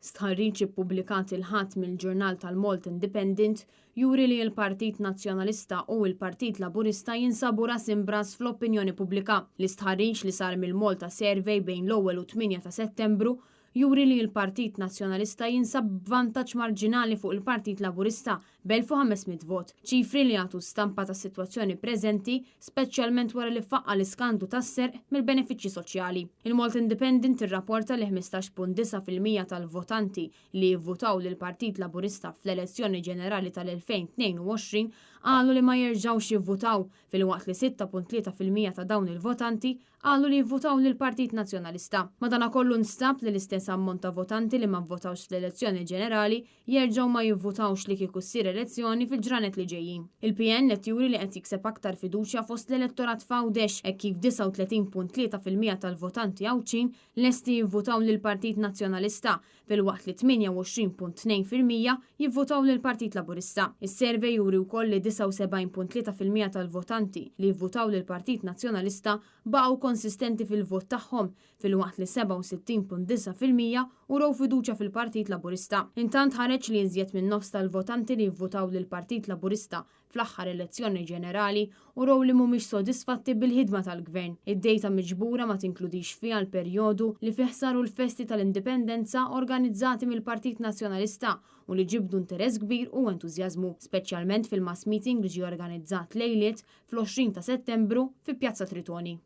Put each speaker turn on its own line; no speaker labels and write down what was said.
Stħarriġ ippubblikat il-Ħadd mill-ġurnal tal-Malta Independent juri li l-Partit Nazzjonalista u l-Partit Laburista jinsabu ras imb'ras fl-opinjoni pubblika. L-istħarriġ li sar mill-Malta Survey bejn l-1 u 8 ta' Settembru juri li l-Partit Nazzjonalista jinsab b'vantaġġ marġinali fuq il-Partit Laburista b'1,500 vot, ċifri li jagħtu stampa tas-sitwazzjoni preżenti, speċjalment wara li faqqa l-iskandlu tas-serq mill-benefiċċji soċjali. Il-Malta Independent irrapporta li 15.9% tal-votanti li vvutaw lill-Partit Laburista fl-elezzjoni ġenerali tal-2022 qalu li ma jerġgħux jivvutaw, filwaqt li 6.3% ta' dawn il-votanti qalu li jivvutaw lill-Partit Nazzjonalista. Madanakollu nstab li l-istess ammont ta' votanti li ma vvotawx fl-elezzjoni ġenerali jerġgħu ma jivvutawx li kieku ssir elezzjoni fil-ġranet li ġejjin. Il-PN qed juri li qed jikseb aktar fiduċja fost l-elettorat f'Għawdex, hekk kif 39.3% tal-votanti Għawdxin lesti jivvutaw lill-Partit Nazzjonalista, filwaqt li 28.2% jivvutaw lill-Partit Laburista. Is-survey juri wkoll li 79.3% tal-votanti li jivvutaw lill-Partit Nazzjonalista baqgħu konsistenti fil-vot tagħhom, filwaqt li 67.9% urew fiduċja fil-Partit Laburista. Intant ħareġ li iżjed minn nofs tal-votanti li jivvutaw lill-Partit Laburista fl-aħħar elezzjoni ġenerali urew li mhumiex sodisfatti bil-ħidma tal-gvern. Id-dejta miġbura ma tinkludix fiha l-perjodu li fih saru l-festi tal-Indipendenza organizzati mill-Partit Nazzjonalista u li ġibdu interess kbir u entużjażmu, speċjalment fil-mass meeting li ġie organizzat lejliet fl-20 ta' Settembru fi Pjazza Tritoni.